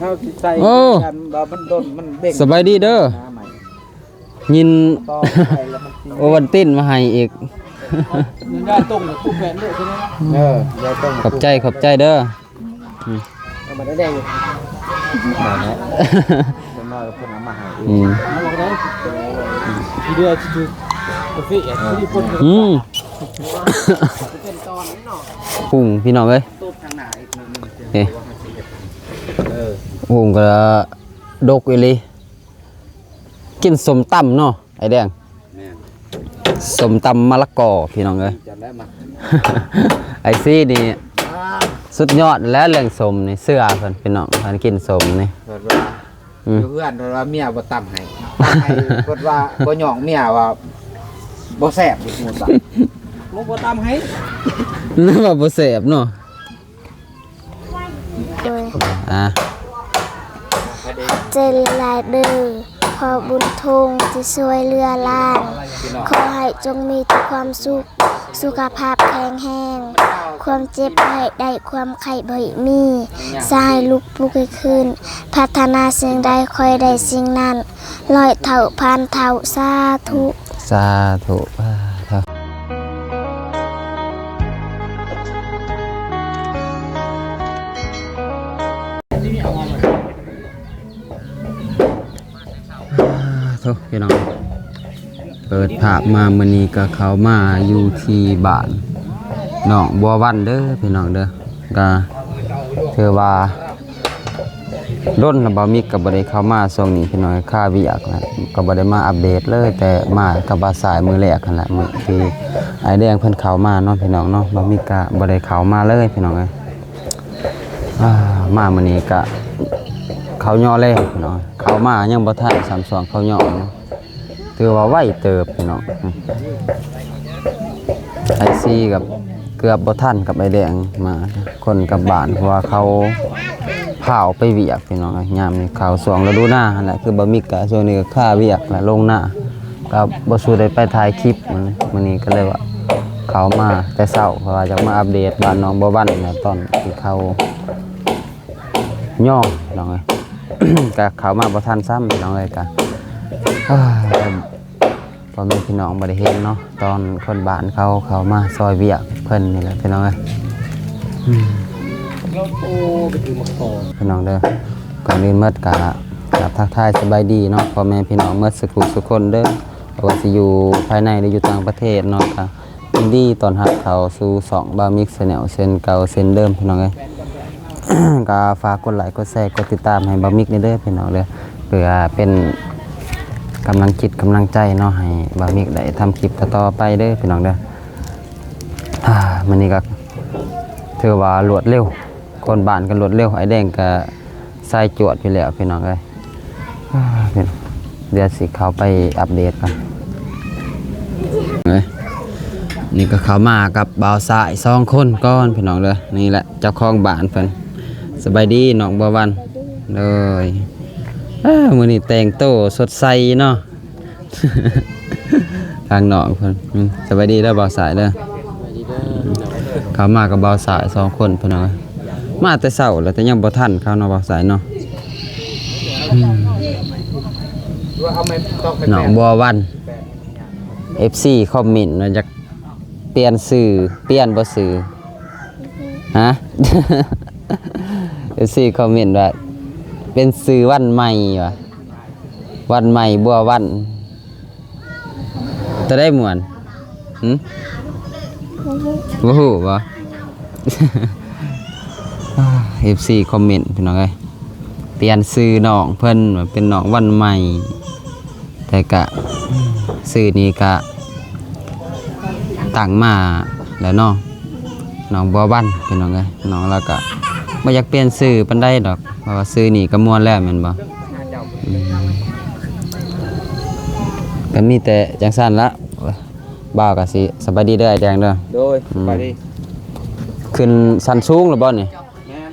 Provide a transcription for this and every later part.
ເຮົາຊິໃສ່ ໂອ້ ກັນວ່າມັນດົນ ມັນເບ່ງ ສະບາຍດີເດີ ມາໃໝ່ ຍິນ ຕໍ່ໄປແລ້ວມັນຊິ ໂອວັນຕິນມາໃຫ້ອີກ ມັນໄດ້ຕົງກັບຜູ້ແຟນເດີ ເອີ ໄດ້ຕົງ ຂອບໃຈ ຂອບໃຈເດີ. ອືມ ເອົາມາແດງ ມາແລ້ວ ເພິ່ນເອົາມາໃຫ້ອີກ ອືມ ເອົາມາໄດ້ ທີ່ເດືອ ທີ່ ທີ່ ກາເຟ ທີ່ຄົນ ອືມ ເປັນຕອນເນາະ ປຸງພີ່ນ້ອງເອີຍ ຕົ້ນທາງໜ້າອີກໜ້ອຍໜຶ່ງ ເອີ ເອີ ປຸງກໍດົກອີ່ຫຼີ. ກິນສົ້ມຕຳເນາະ ອ້າຍແດງ ແມ່ນ ສົ້ມຕຳມະລະກອພີ່ນ້ອງເອີຍ ຈັດແລ້ວມາ ອ້າຍຊີນີ້ ອ່າ ສຸດຍອດແລ້ວເລື່ອງສົ້ມນີ້ ເຊື່ອເພິ່ນພີ່ນ້ອງ ເພິ່ນກິນສົ້ມນີ້ ເພິ່ນວ່າ ອືມ ຢູ່ເຮືອນເພິ່ນວ່າເມຍບໍ່ຕຳໃຫ້ ຕຳໃຫ້ ເພິ່ນວ່າບໍ່ຍ້ອງເມຍວ່າບໍ່ແຊບ ບໍ່ຕຳໃຫ້ ວ່າບໍ່ແຊບເນາະ. ໂດຍ ອ່າ ຂອບໃຈຫຼາຍໆເດີ ພໍ່ບຸນທົງທີ່ຊ່ວຍເຫຼືອຫຼານ ຂໍໃຫ້ຈົ່ງມີແຕ່ຄວາມສຸກ ສຸຂະພາບແຂງແຮງ ຄວາມເຈັບບໍ່ໃຫ້ໄດ້ ຄວາມໄຂ້ບໍ່ໃຫ້ມີ ສາໃຫ້ລູກປຸກໃຫ້ຄືນ ປາດຖະໜາສິ່ງໃດຂໍໃຫ້ໄດ້ສິ່ງນັ້ນ ຮ້ອຍເທົ່າພັນເທົ່າ ສາທຸ ສາທຸ ສາທຸ. ໂທ ພີ່ນ້ອງ ເປີດພາບມາມື້ນີ້ກໍເຂົ້າມາຢູ່ທີ່ບ້ານນ້ອງບົວວັນເດີ ພີ່ນ້ອງເດີ ກໍຖືວ່າ ດົນລະ ບ່າວມິກກໍບໍ່ໄດ້ເຂົ້າມາຊ່ວງນີ້ພີ່ນ້ອງ ຄາວຽກນະ ກໍບໍ່ໄດ້ມາອັບເດດເລີຍ ແຕ່ມາກັບບ່າວຊາຍມື້ແລກຫັ້ນແຫຼະ ມື້ທີ່ອ້າຍແດງເພິ່ນເຂົ້າມາເນາະ ພີ່ນ້ອງເນາະ ບ່າວມິກກໍບໍ່ໄດ້ເຂົ້າມາເລີຍ ພີ່ນ້ອງເອີຍ. ອ່າ ມາມື້ນີ້ກະເຂົ້າຍໍແລ້ວເນາະ ເຂົ້າມາຍັງບໍ່ທັນຊ້ຳຊ່ວງເຂົ້າຍໍເນາະ ຖືວ່າໄວເຕີບພີ່ນ້ອງ ອືມ ອ້າຍຊີກັບເກືອບບໍ່ທັນກັບອ້າຍແດງມາ ຄົນກັບບ້ານ ເພາະວ່າເຂົາພາວໄປວຽກພີ່ນ້ອງ ຍາມນີ້ເຂົ້າຊ່ວງລະດູນາຫັ້ນແຫຼະ ຄືບ່າວມິກກະຊ່ວງນີ້ກະຄາວຽກແຫຼະ ລົງນາ ກໍບໍ່ສູ້ໄດ້ໄປຖ່າຍຄລິບ ມື້ນີ້ ມື້ນີ້ກໍເລີຍວ່າເຂົ້າມາແຕ່ເຊົ້າ ເພາະວ່າຢາກມາອັບເດດບ້ານນ້ອງບົວວັນນະ ຕອນທີ່ເຂົາຍໍພີ່ນ້ອງເອີຍ ກໍເຂົ້າມາບໍ່ທັນຊ້ຳພີ່ນ້ອງເອີຍ ກໍ ເອີ ພໍ່ແມ່ພີ່ນ້ອງບໍ່ໄດ້ເຫັນເນາະ ຕອນຄົນບ້ານເຂົາເຂົ້າມາຊ່ອຍວຽກເພິ່ນນີ້ແຫຼະພີ່ນ້ອງເອີຍ ອືມ ໂອ້ ໄປຖືໝາກຄໍ ພີ່ນ້ອງເດີ ກ່ອນອື່ນໝົດກໍ ກໍທັກທາຍສະບາຍດີເນາະ ພໍ່ແມ່ພີ່ນ້ອງໝົດສຸຂູສຸຄົນເດີ ບໍ່ວ່າຊິຢູ່ພາຍໃນ ຫຼື ຢູ່ຕ່າງປະເທດເນາະ ກໍຍິນດີຕ້ອນຮັບເຂົ້າສູ່ຊ່ອງບ່າວມິກແຊນແນວເຊັ່ນເກົ່າເຊັ່ນເດີມ ພີ່ນ້ອງເອີຍ ກໍຝາກກົດໄລ ກົດແຊ ກົດຕິດຕາມໃຫ້ບ່າວມິກແດ່ເດີ ພີ່ນ້ອງເດີ ເພື່ອເປັນກຳລັງຈິດກຳລັງໃຈເນາະ ໃຫ້ບ່າວມິກໄດ້ທຳຄລິບຕໍ່ໆໄປເດີ ພີ່ນ້ອງເດີ ອ່າ ມື້ນີ້ກໍຖືວ່າລວດເລັວ ຄົນບ້ານກໍລວດເລັວ ອ້າຍແດງກໍສາຍຈວດຢູ່ແລ້ວ ພີ່ນ້ອງເອີຍ ອ່າ ດຽວຊິເຂົ້າໄປອັບເດດກ່ອນ ເອີຍ ນີ້ກໍເຂົ້າມາກັບບ່າວຊາຍສອງຄົນກ່ອນ ພີ່ນ້ອງເດີ ນີ້ແຫຼະເຈົ້າຂອງບ້ານເພິ່ນ ສະບາຍດີນ້ອງບົວວັນ ໂດຍ ເອີ ມື້ນີ້ແຕ່ງໂຕສົດໃສເນາະ ທາງນ້ອງເພິ່ນ ອືມ ສະບາຍດີເດີບ່າວຊາຍເດີ ເຂົ້າມາກັບບ່າວຊາຍສອງຄົນ ພີ່ນ້ອງເອີຍ ມາແຕ່ເຊົ້າແລ້ວ ແຕ່ຍັງບໍ່ທັນເຂົາເນາະ ບ່າວຊາຍເນາະ ອືມ ນ້ອງບົວວັນ ເອັຟຊີຄອມເມັນວ່າຢາກປ່ຽນຊື່ ປ່ຽນບໍ່ຊື່ ຮະ ເອັຟຊີຄອມເມັນວ່າເປັນຊື່ວັນໃໝ່ວ່າ ວັນໃໝ່ບົວວັນ ໂຕໃດມ່ວນ ຫື ບໍ່ຮູ້ ບໍ່ຮູ້ບໍ່ ເອັຟຊີຄອມເມັນ ພີ່ນ້ອງເອີຍ ປ່ຽນຊື່ນ້ອງເພິ່ນວ່າເປັນນ້ອງວັນໃໝ່ ແຕ່ກະຊື່ນີ້ກະຕັ້ງມາແລ້ວເນາະ ນ້ອງບົວວັນ ພີ່ນ້ອງເອີຍ ນ້ອງລາວກະບໍ່ຢາກປ່ຽນຊື່ປານໃດດອກ ເພາະວ່າຊື່ນີ້ກໍມ່ວນແລ້ວແມ່ນບໍ່ ອືມ ກໍມີແຕ່ຈັ່ງຊັ້ນລະ ບ່າວກໍຊິສະບາຍດີເດີ ອ້າຍແດງເດີ ໂດຍ ອືມ ສະບາຍດີ ຂຶ້ນຊັ້ນສູງແລ້ວບໍ່ນີ້ ແມ່ນ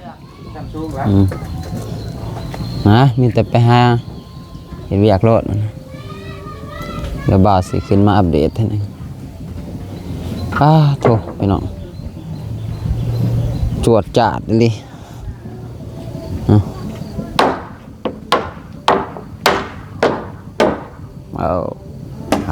ຊັ້ນສູງແລ້ວ ອືມ ນະ ມີແຕ່ໄປຫາ ເຮັດວຽກໂລດ ດຽວບ່າວຊິຂຶ້ນມາອັບເດດໃຫ້ ອ້າໂທ້ ພີ່ນ້ອງ ຈວດຈາດອີ່ຫຼີ ອືມ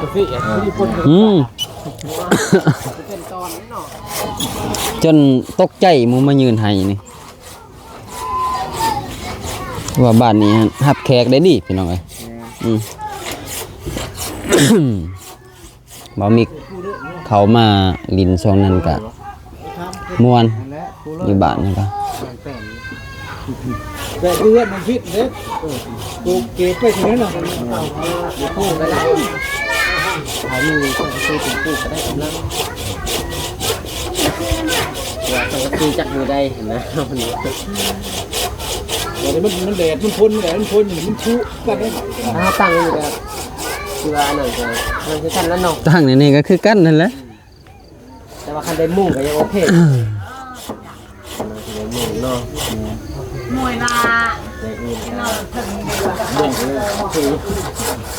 ອືມ ຈົນຕົກໃຈໝູ່ມາຢືນໃຫ້ນີ້ ວ່າບ້ານນີ້ຮັບແຂກໄດ້ດີພີ່ນ້ອງເອີຍ. ອືມ ບ່າວມິກເຂົ້າມາຫຼິ້ນຊ່ວງນັ້ນກະມ່ວນ ຢູ່ບ້ານນີ້ກະ ແບບເຮືອນມັນຜິດເດ້ ປູກເກັບໄປທີ່ນັ້ນເນາະ ປູກໄປແລ້ວ ຖ້າມີສັງກະສີ ປູກກໍໄດ້ກຳລັງ ວ່າສັງກະສີຈັກມື້ໃດຫັ້ນນະ ມັນ ມັນແດດ ມັນຝົນ ແດດ ມັນຝົນ ມັນຊຸກັນເດ້ ຖ້າຕັ້ງຢູ່ນີ້ກໍ ຄືວ່າອັນນັ້ນກໍ ມັນຄືກັນແລ້ວເນາະ ຕັ້ງໃນນີ້ກໍຄືກັນນັ້ນແຫຼະ ແຕ່ວ່າຄັນໄດ້ມຸງກໍຍັງໂອເຄ ໄດ້ມຸງເນາະ ມວຍລະ ໄດ້ອື່ນກໍ ເບິ່ງເອີ ຄື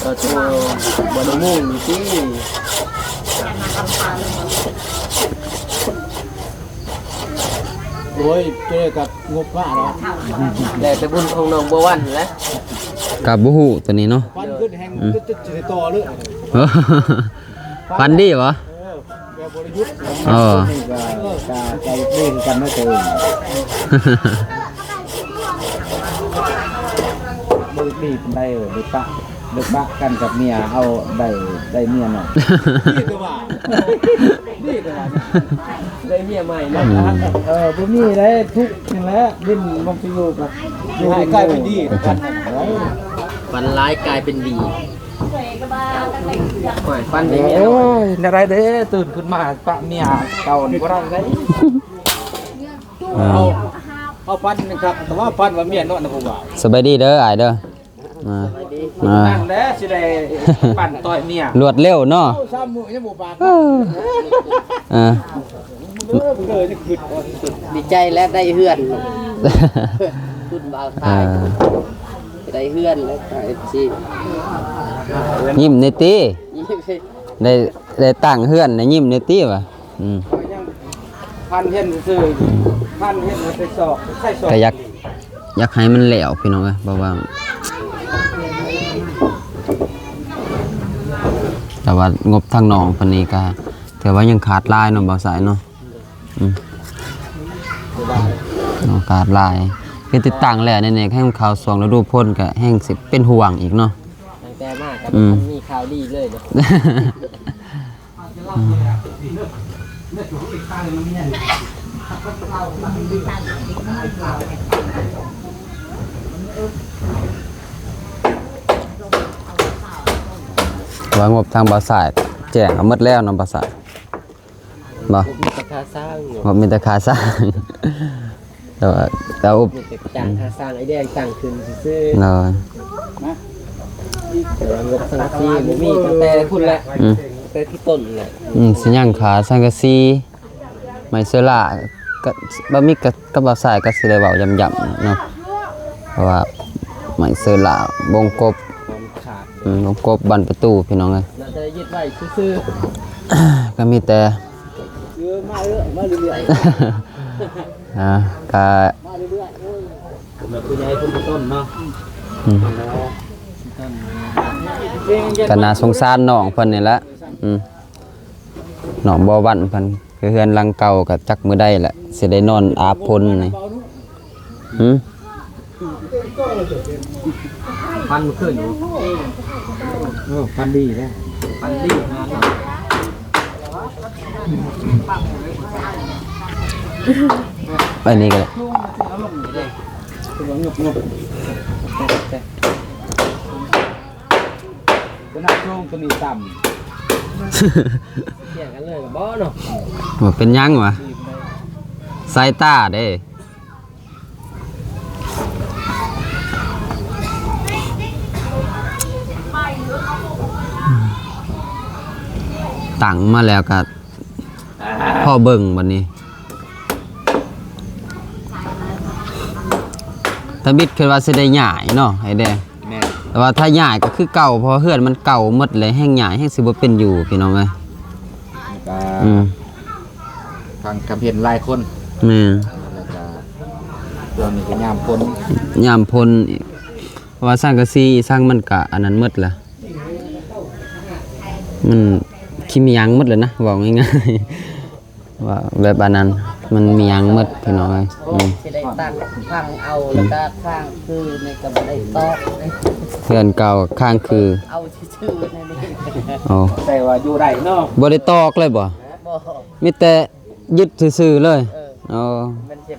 ເອີ ໂຕ ບໍ່ໄດ້ມຸງນີ້ຕິ ໂອ້ຍ ເຈົ້ກັບງົບຟ້າເນາະ ແລ້ວແຕ່ບຸນຂອງນ້ອງບົວວັນຫັ້ນແຫຼະ ກໍບໍ່ຮູ້ຕົວນີ້ເນາະ ຟັນຂຶ້ນແຮງ ອືມ ຈະ ຈະ ຈະໄດ້ຕໍ່ເລີຍ ຟັນດີບໍ່? ເອີ ແບບບໍ່ໄດ້ຢຸດ ເອີ ນີ້ກໍກະໃຈດີຄືກັນເນາະ ໂຕເອງ ບໍ່ໄດ້ດີປານໃດ ໄດ້ປະ ໄດ້ປະກັນກັບເມຍ ເອົາ ໄດ້ ໄດ້ເມຍໃໝ່ ດີແຕ່ວ່າ ດີແຕ່ວ່າ ໄດ້ເມຍໃໝ່ເນາະ ອືມ ເອີ ບໍ່ມີໄດ້ ທຸກນີ້ແຫຼະ ດິນບໍ່ໄປຢູ່ກັບ ຢູ່ໃຫ້ກາຍເປັນດີ ຝັນຮ້າຍກາຍເປັນດີ ໂອ້ຍ ຝັນດີ ໂອ້ຍ ແນວໃດເດ້ ຕື່ນຂຶ້ນມາປະເມຍເກົ່ານີ້ບໍ່ໄດ້ເດ້ ອ່າ ເອົາ ເອົາຝັນນີ້ຄັບ ແຕ່ວ່າຝັນວ່າເມຍນອນນຳຜູ້ບ່າວ ສະບາຍດີເດີອ້າຍເດີ ອ່າ ອ່າ ນັ້ນແຫຼະຊິໄດ້ປັ່ນຕ່ອຍເມຍ ລວດເລັວເນາະ ເອົາສາມມື້ຍັງບໍ່ປາກ ເອີ ອ່າ ເອີ ເອີ ຈະຄຶດ ດີໃຈແລ້ວໄດ້ເຮືອນ ຄຸນບ່າວຊາຍ ອ່າ ໄດ້ເຮືອນແລ້ວ ເອັຟຊີ ຍິ້ມແດ່ຕິ ໄດ້ ໄດ້ຕັ້ງເຮືອນນະ ຍິ້ມແດ່ຕິວ່າ ອືມ ພັນເຮັດຊື່ ອືມ ພັນເຮັດໃສ່ຊອກ ໃສ່ຊອກ ກໍຢາກ ຢາກໃຫ້ມັນແລ້ວພີ່ນ້ອງເອີຍ ເພາະວ່າ ແຕ່ວ່າງົບທາງນ້ອງເພິ່ນນີ້ກໍຖືວ່າຍັງຂາດຫຼາຍເນາະ ບ່າວສາຍເນາະ ອືມ ຍັງຂາດຫຼາຍ ຄືຕິດຕັ້ງແລ້ວແນ່ໆ ໃຫ້ມັນເຂົ້າຊ່ວງລະດູຝົນກໍແຮ່ງຊິເປັນຫ່ວງອີກເນາະ ຕັ້ງແຕ່ມາກໍ ອືມ ບໍ່ທັນມີຂ່າວດີເລີຍເນາະ. ວ່າງົບທາງບ່າວສາຍແຈ້ງເອົາໝົດແລ້ວເນາະ ບ່າວສາຍ ບໍ່ ມີແຕ່ຄ່າສ້າງເນາະ ບໍ່ ມີແຕ່ຄ່າສ້າງ ແຕ່ວ່າ ແຕ່ວ່າ ມີແຕ່ຈ້າງຄ່າສ້າງ ໄອ້ແດງຕັ້ງຂຶ້ນຊື່ໆ ໂດຍ ແຕ່ວ່າງົບສັງກະສີບໍ່ມີ ຕັ້ງແຕ່ພຸ້ນແຫຼະ ອືມ ຕັ້ງແຕ່ທີ່ຕົ້ນແຫຼະ ອືມ ຊິຍັງຄ່າສັງກະສີ ໄມ້ເຊີລາ ກໍ ບ່າວມິກ ກັບ ກັບບ່າວສາຍກໍຊິໄດ້ເວົ້າຢ້ຳໆເນາະ ເພາະວ່າໄມ້ເຊີລາ ວົງກົບ ອືມ ວົງກົບບານປະຕູ ພີ່ນ້ອງເອີຍ ໜ້າຈະໄດ້ຍຶດໄວ້ຊື່ໆ ກໍມີແຕ່ ເອີ ມາເອີ ມາເລື້ອຍໆ ອ່າ ກະ ມາເລື້ອຍໆ ເອີຍ ເປັນແບບຜູ້ໃຫຍ່ຄົນຕົ້ນເນາະ ອືມ ກະໜ້າສົງສານນ້ອງເພິ່ນນີ້ແຫຼະ ອືມ ນ້ອງບົວວັນເພິ່ນ ຄືເຮືອນຫຼັງເກົ່າກໍຈັກມື້ໃດແຫຼະ ຊິໄດ້ນອນອາບຝົນນີ້ ຫື ຝັນມື້ຄືນຢູ່ ເອີ ຝັນດີເດ້ ຝັນດີຂະໜາດນັ້ນ ໄປນີ້ກໍໄດ້ ຕົວນັ້ນສູງ ຕົວນີ້ຕ່ຳ ທ່ຽງກັນເລີຍກໍບໍ່ເນາະ ບໍ່ເປັນຫຍັງຫວາ ສາຍຕາເດ້. ຕັ້ງມາແລ້ວກໍພໍເບິ່ງບັດນີ້ ທຳອິດຄິດວ່າຊິໄດ້ຍ້າຍເນາະ ໄອ້ແດງ ແມ່ນ ແຕ່ວ່າຖ້າຍ້າຍກໍຄືເກົ່າ ເພາະເຮືອນມັນເກົ່າໝົດແລ້ວ ແຮ່ງຍ້າຍແຮ່ງຊິບໍ່ເປັນຢູ່ ພີ່ນ້ອງເອີຍ ກໍ ອືມ ທາງຄຳເຫັນຫຼາຍຄົນ ແມ່ນ ແລ້ວກໍຊ່ວງນີ້ກໍຍາມຝົນ ຍາມຝົນອີກ ເພາະວ່າສັງກະສີອີສັງມັນກະອັນນັ້ນໝົດລະ ມັນຂີ້ມະຍັງໝົດແລ້ວນະ ເວົ້າງ່າຍໆ ວ່າແບບອັນນັ້ນ ມັນມະຍັງໝົດພີ່ນ້ອງເອີຍ. ອືມ ຊິໄດ້ຕັ້ງພັງເອົາ ແລ້ວກໍຄ້າງຄືນີ້ກໍບໍ່ໄດ້ຕອກ ເຮືອນເກົ່າຄ້າງຄື ເອົາຊື່ໆ ນີ້. ອໍ ແຕ່ວ່າຢູ່ໄດ້ເນາະ ບໍ່ໄດ້ຕອກເລີຍບໍ່? ບໍ່ ມີແຕ່ ຍຶດຊື່ໆ ເລີຍ. ເອີ ອໍ ມັນຊິ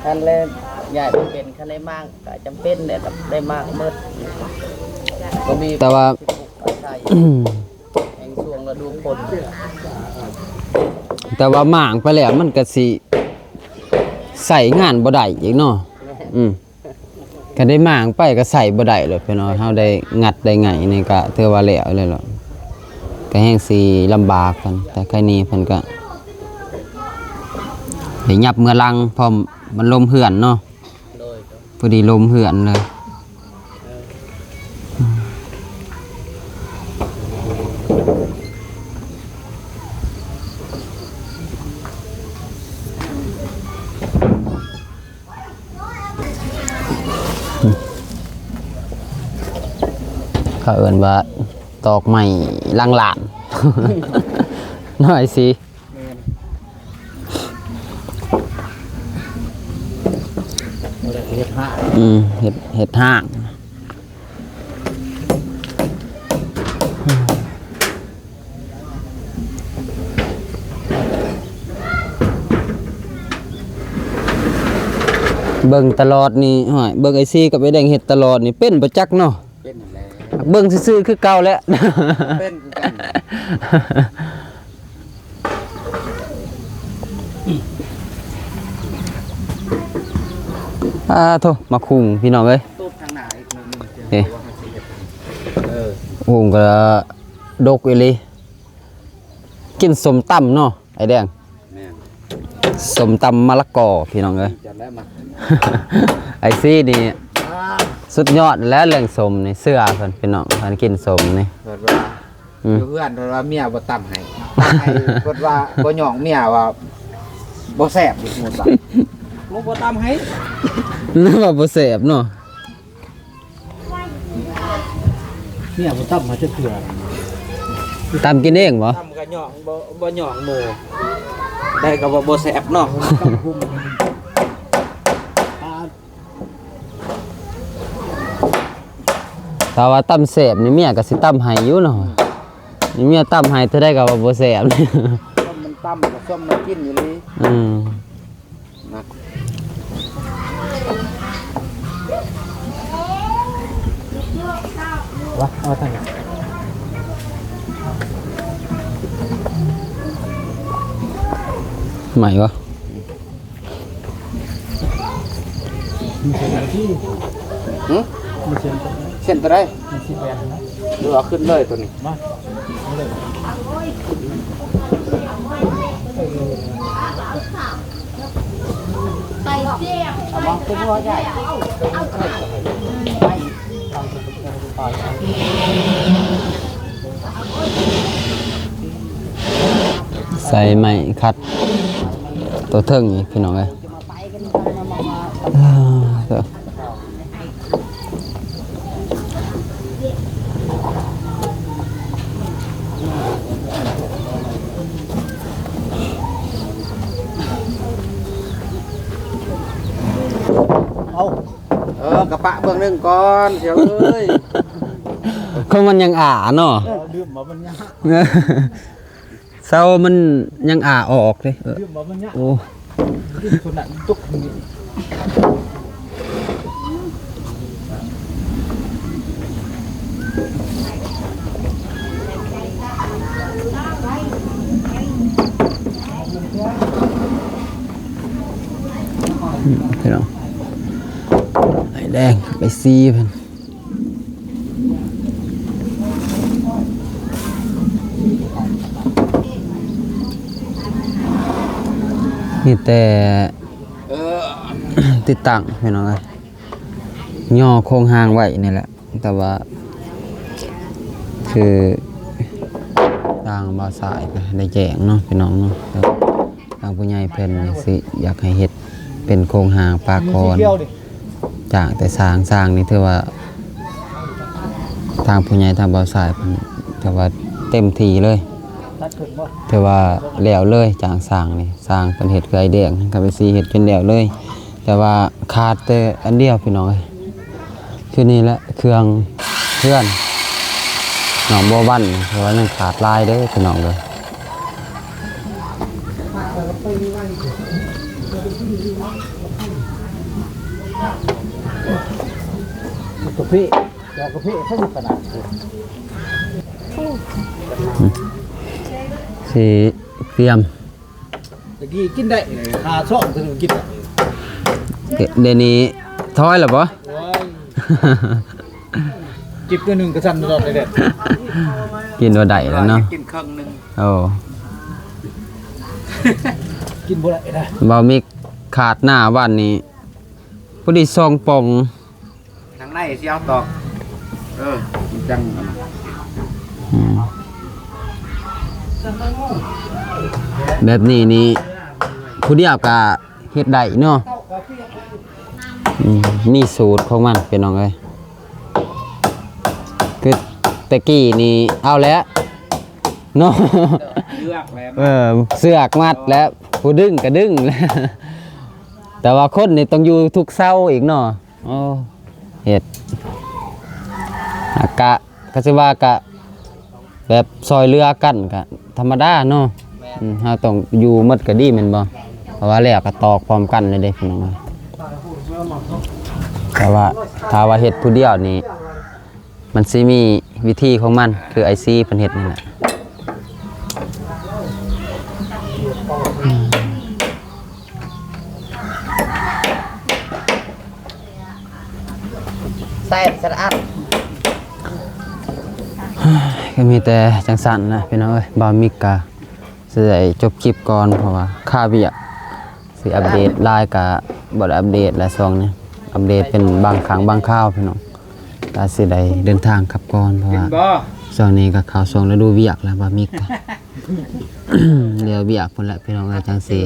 ຄັນແລ້ວຍ້າຍບໍ່ເປັນ ຄັນໄດ້ມ້າງກໍຈຳເປັນແຫຼະ ຕ້ອງໄດ້ມ້າງໝົດ ບໍ່ມີ ແຕ່ວ່າ ອາໄສ ແຮ່ງຊ່ວງລະດູຝົນ. ແຕ່ວ່າມ້າງໄປແລ້ວ ມັນກໍຊິໃຊ້ງານບໍ່ໄດ້ອີກເນາະ. ແມ່ນ ອືມ. ຄັນໄດ້ມ້າງໄປກໍໃຊ້ບໍ່ໄດ້ແລ້ວພີ່ນ້ອງ. ເຮົາໄດ້ງັດໄດ້ໄຫງ່ນີ້ກໍຖືວ່າແລ້ວແລ້ວເນາະ ກໍແຮ່ງຊິລຳບາກກັນ. ແຕ່ໄຄນີ້ເພິ່ນກໍໄດ້ຫຍັບເມືອຫຼັງ ເພາະມັນລົມເຮືອນເນາະ. ໂດຍ ພໍດີລົມເຮືອນເລີຍ. ເຂົາເອີ້ນວ່າຕອກໄມ້ຫຼັງລ້ານ ນ້ອຍຊິ. ແມ່ນ ເຮັດຮ້ານ ອືມ ເຮັດ ເຮັດຮ້ານ. ເບິ່ງຕະຫຼອດນີ້ ໂອ້ຍ ເບິ່ງອ້າຍຊີກັບອ້າຍແດງເຮັດຕະຫຼອດນີ້ ເປັນບໍ່ຈັກເນາະ. ເປັນຫັ້ນແຫຼະ ເບິ່ງຊື່ໆ ຄືເກົ່າແຫຼະ ເປັນຄືກັນ. ອ່າ ໂທ້ ໝາກຫຸ່ງພີ່ນ້ອງເອີຍ ຕົ້ນທາງໜ້າອີກໜ້ອຍໜຶ່ງ ເອີ ຫຸ່ງກໍດົກອີ່ຫຼີ. ກິນສົ້ມຕຳເນາະ ອ້າຍແດງ. ແມ່ນ ສົ້ມຕຳມະລະກອພີ່ນ້ອງເອີຍ. ຈັ່ງໃດມັກ ອ້າຍຊີນີ້ ອ່າ ສຸດຍອດແລ້ວເລື່ອງສົ້ມນີ້ ເຊື່ອເພິ່ນພີ່ນ້ອງ ເພິ່ນກິນສົ້ມນີ້. ເພິ່ນວ່າ ອືມ ຢູ່ເຮືອນເພິ່ນວ່າເມຍບໍ່ຕຳໃຫ້ ເພິ່ນວ່າບໍ່ຍ້ອງເມຍວ່າບໍ່ແຊບ ສົມມຸດວ່າບໍ່ຕຳໃຫ້ ວ່າບໍ່ແຊບເນາະ. ເມຍບໍ່ຕຳໃຫ້ຈັກເທື່ອ. ຕຳກິນເອງບໍ່? ຕຳກໍຍ້ອງ ບໍ່ ບໍ່ຍ້ອງໝູ່ ໄດ້ກໍວ່າບໍ່ແຊບເນາະ. ຖ້າວ່າຕຳແຊບນີ້ເມຍກໍຊິຕຳໃຫ້ຢູ່ເນາະ. ນີ້ເມຍຕຳໃຫ້ເທົ່າໃດກໍວ່າບໍ່ແຊບ. ສົ້ມມັນຕຳ ກໍສົ້ມມັນກິນອີ່ຫຼີ. ອືມ ມາ ເອົາທາງນີ້ ໃໝ່ວະ? ມີເສັ້ນບໍ່? ຫຶ? ມີເສັ້ນຕົວໃດ? ເສັ້ນຕົວໃດ? ມີສິບແປດນະ. ເອີ ເອົາຂຶ້ນເລີຍຕົວນີ້ ມາ ເອົາເລີຍ. ໃສ່ໄມ້ຂັດຕົວເທິງອີກ ພີ່ນ້ອງເອີຍ. ເອົາ ເອີ ກະປະເບື້ອງໜຶ່ງກ່ອນ ສ່ຽວເອີຍ. ເພາະມັນຍັງອາເນາະ. ເອີ ລືມວ່າມັນຍາກ. ເສົາມັນຍັງອາອອກເດ້. ເອີ ລືມວ່າມັນຍາກ. ໂອ້ ລືມສ່ວນນັ້ນຕົກນີ້. ອືມ ພີ່ນ້ອງ ໄອ້ແດງໄປຊີເພິ່ນ. ມີແຕ່ ເອີ ຕິດຕັ້ງ ພີ່ນ້ອງເອີຍ, ຍໍໂຄງຮ່າງໄວ້ນີ້ແຫຼະ. ແຕ່ວ່າ ຄື ທາງບ່າວຊາຍກໍໄດ້ແຈ້ງເນາະ ພີ່ນ້ອງເນາະ, ທາງຜູ້ໃຫຍ່ເພິ່ນນີ້ຊິຢາກໃຫ້ເຮັດເປັນໂຄງຮ່າງປາກອນ, ຈ້າງແຕ່ຊ່າງ, ຊ່າງນີ້ຖືວ່າ ທາງຜູ້ໃຫຍ່ ທາງບ່າວຊາຍເພິ່ນ ຖືວ່າ ເຕັມທີ່ເລີຍ. ຖືວ່າແລ້ວເລີຍ ຈ້າງຊ່າງນີ້ ຊ່າງເພິ່ນເຮັດຄືໄອ້ແດງກັບໄອ້ຊີ ເຮັດຈົນແລ້ວເລີຍ. ແຕ່ວ່າຂາດແຕ່ອັນດຽວພີ່ນ້ອງເອີຍ ຄືນີ້ແຫຼະ ເຄື່ອງເຮືອນນ້ອງບົວວັນ ເພາະວ່າຍັງຂາດຫຼາຍເດີພີ່ນ້ອງເດີ. ກາເຟ ແກ້ວກາເຟເພິ່ນຂະໜາດ ຊິຕຽມ ຕະກີ້ກິນໄດ້ຫ້າຊອງ ເພິ່ນກິນໄດ້ ດຽວນີ້ຖອຍແລ້ວບໍ່? ໂອ້ຍ ຈິບໜ້ອຍໜຶ່ງກະສັ່ນຕະຫຼອດເລີຍເດ້ ກິນບໍ່ໄດ້ແລ້ວເນາະ ກິນເຄິ່ງໜຶ່ງ ໂອ້ ກິນບໍ່ໄດ້ນະ ເບົາມິກຂາດໜ້າວັນນີ້ ພໍດີສອງປ່ອງ ທາງໃນຊິເອົາຕອກ ເອີ ມັນຈັ່ງ ອືມ ແບບນີ້ນີ້ ຜູ້ດຽວກະເຮັດໄດ້ເນາະ ອືມ ມີສູດຂອງມັນພີ່ນ້ອງເອີຍ ຄືແຕ່ກີ້ນີ້ເອົາແລ້ວເນາະ ເຊືອກແລ້ວ ເອີ ເຊືອກມັດແລ້ວ ຜູ້ດຶງກະດຶງແລ້ວ ແຕ່ວ່າຄົນນີ້ຕ້ອງຢູ່ທຸກເສົາອີກເນາະ. ໂອ້ ເຮັດ ອາ ກະ ກະຊິວ່າກະແບບຊ່ອຍເຫຼືອກັນກະທຳມະດາເນາະ ແມ່ນ ອືມ ເຮົາຕ້ອງຢູ່ໝົດກະດີແມ່ນບໍ່? ເພາະວ່າແລ້ວກະຕອກພ້ອມກັນເລີຍເດ້ພີ່ນ້ອງເອີຍ ແຕ່ວ່າຖ້າວ່າເຮັດຜູ້ດຽວນີ້ ມັນຊິມີວິທີຂອງມັນ ຄືໄອ້ຊີເພິ່ນເຮັດນີ້ແຫຼະ ແຊບສະອາດ ກະມີແຕ່ຈັ່ງຊັ້ນນະພີ່ນ້ອງເອີຍ ບ່າວມິກກະຊິໄດ້ຈົບຄລິບກ່ອນ ເພາະວ່າຄາວຽກ ຊິອັບເດດຫຼາຍກະບໍ່ໄດ້ອັບເດດແຫຼະຊ່ວງນີ້ ອັບເດດເປັນບາງຄັ້ງບາງຄາວພີ່ນ້ອງ ກະຊິໄດ້ເດີນທາງກັບກ່ອນ ເພາະວ່າຊ່ວງນີ້ກະເຂົ້າຊ່ວງລະດູວຽກແລ້ວ ບ່າວມິກກະເຫຼືອວຽກພຸ້ນແຫຼະພີ່ນ້ອງເອີຍ ຈັ່ງຊິ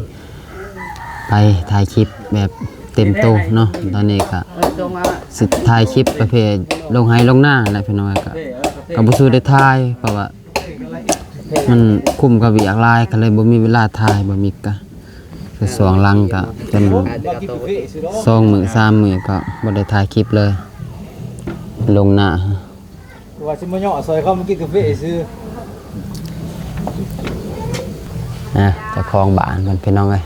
ໄປຖ່າຍຄລິບແບບເຕັມໂຕເນາະ ຕອນນີ້ກະຊິຖ່າຍຄລິບປະເພດລົງໄຮ່ລົງນາແຫຼະພີ່ນ້ອງເອີຍ ກະ ກະບໍ່ສູ້ໄດ້ຖ່າຍ ເພາະວ່າ ມັນຄຸມກັບວຽກຫຼາຍ ກະເລີຍບໍ່ມີເວລາຖ່າຍ ບໍ່ມີກະ ຄືຊ່ວງຫຼັງກະເປັນສອງມື້ສາມມື້ກະບໍ່ໄດ້ຖ່າຍຄລິບເລີຍ ລົງໜ້າ ວ່າຊິມາເຍາະຊ່ອຍເຂົາມາກິນກາເຟຊື່ ອ່າ ເຈົ້າຂອງບ້ານເພິ່ນພີ່ນ້ອງເອີຍ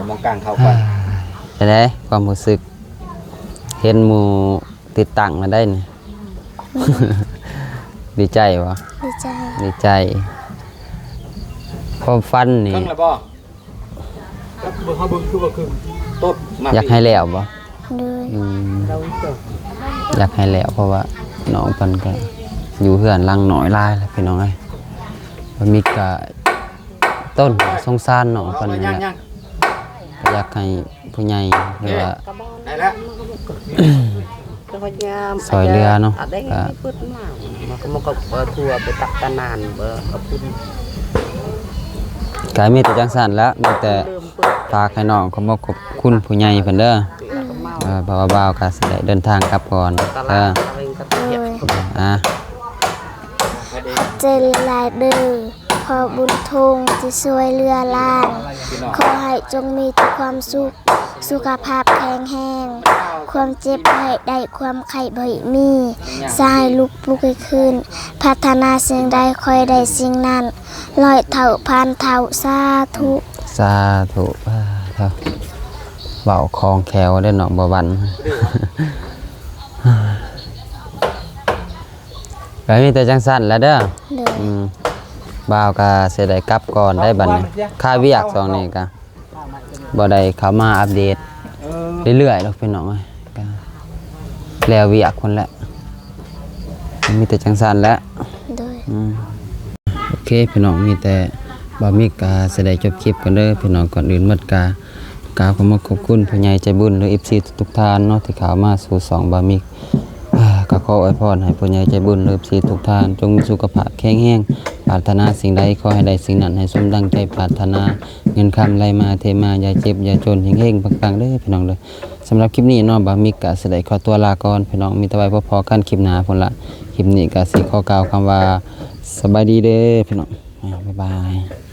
ມອງກາງເຂົ້າກ່ອນ ອ່າ ຈັ່ງໃດຄວາມຮູ້ສຶກ ເຫັນໝູ່ ຕິດຕັ້ງແລ້ວໄດ໋ນີ້ ດີໃຈບໍ່? ດີໃຈ ດີໃຈ ຄວາມຝັນນີ້ ເຄິ່ງແລ້ວບໍ່? ເບິ່ງ ເຮົາເບິ່ງຄືວ່າເຄິ່ງ ຕົດມາ ຢາກໃຫ້ແລ້ວບໍ່? ໂດຍ ອືມ ຢາກໃຫ້ແລ້ວ ເພາະວ່ານ້ອງເພິ່ນກະຢູ່ເຮືອນຫຼັງນ້ອຍຫຼາຍແລ້ວພີ່ນ້ອງເອີຍ ເພິ່ນມີກະ ຕົ້ນ ສົງສານນ້ອງເພິ່ນນີ້ແຫຼະ ກໍຢາກໃຫ້ຜູ້ໃຫຍ່ ຫຼືວ່າ ໄດ້ແລ້ວ ຊ່ອຍເຫຼືອເນາະ ກະ ກະມີແຕ່ຈັ່ງຊັ້ນແຫຼະ ມີແຕ່ຝາກໃຫ້ນ້ອງຂອບມຸກຂອບຄຸນຜູ້ໃຫຍ່ເພິ່ນເດີ ເອີ ເພາະວ່າບ່າວກະຊິໄດ້ເດີນທາງກັບກ່ອນເດີ ໂດຍ ອ່າ ຂອບໃຈຫຼາຍໆເດີ ພໍ່ບຸນທຸງທີ່ຊ່ວຍເຫຼືອຫຼານ ຂໍໃຫ້ຈົ່ງມີແຕ່ຄວາມສຸກ ສຸຂະພາບແຂງແຮງ ຄວາມເຈັບບໍ່ໃຫ້ໄດ້ ຄວາມໄຂ້ບໍ່ໃຫ້ມີ ສາໃຫ້ລູກປຸກໃຫ້ຂຶ້ນ ປາດຖະໜາສິ່ງໃດຂໍໃຫ້ໄດ້ສິ່ງນັ້ນ ຮ້ອຍເທົ່າພັນເທົ່າ ສາທຸ ສາທຸ ເວົ້າຄ່ອງແຄ້ວເດ້ນ້ອງບົວວັນ ກະມີແຕ່ຈັ່ງຊັ້ນແຫຼະເດີ ໂດຍ ອືມ ບ່າວກະຊິໄດ້ກັບກ່ອນໄດ໋ບັດນີ້ ຄາວຽກຊ່ວງນີ້ກະບໍ່ໄດ້ເຂົ້າມາອັບເດດ ເອີ ເລື້ອຍໆດອກພີ່ນ້ອງເອີຍ ກະແລ້ວວຽກພຸ້ນແຫຼະ ມີແຕ່ຈັ່ງຊັ້ນແຫຼະ ໂດຍ ອືມ ໂອເຄພີ່ນ້ອງ ມີແຕ່ບ່າວມິກກະຊິໄດ້ຈົບຄລິບກ່ອນເດີພີ່ນ້ອງ ກ່ອນອື່ນໝົດກະ ກາວຂອບມຸກຂອບຄຸນຜູ້ໃຫຍ່ໃຈບຸນ ຫຼື ເອັຟຊີ ທຸກໆທ່ານເນາະ ທີ່ເຂົ້າມາສູ່ຊ່ອງບ່າວມິກ ກະຂໍອວຍພອນໃຫ້ຜູ້ໃຫຍ່ໃຈບຸນ ຫຼື ເອັຟຊີ ທຸກທ່ານ ຈົ່ງມີສຸຂະພາບແຂງແຮງ ປ ປາດຖະໜາສິ່ງໃດ ຂໍໃຫ້ໄດ້ສິ່ງນັ້ນ ໃຫ້ສົມດັ່ງໃຈປາດຖະໜາ ເງິນຄຳໄຫຼມາເທມາ ຢ່າເຈັບຢ່າຈົນ ເຮັງໆ ປັງໆ ເດີພີ່ນ້ອງເດີ. ສຳລັບຄລິບນີ້ເນາະ ບ່າວມິກກະຊິໄດ້ຂໍຕົວລາກ່ອນພີ່ນ້ອງ ມີແຕ່ໄວ້ພົບພໍ້ກັນຄລິບໜ້າພຸ້ນລະ. ຄລິບນີ້ກະຊິຂໍກ່າວຄຳວ່າ ສະບາຍດີເດີພີ່ນ້ອງ ອາ ບາຍບາຍ.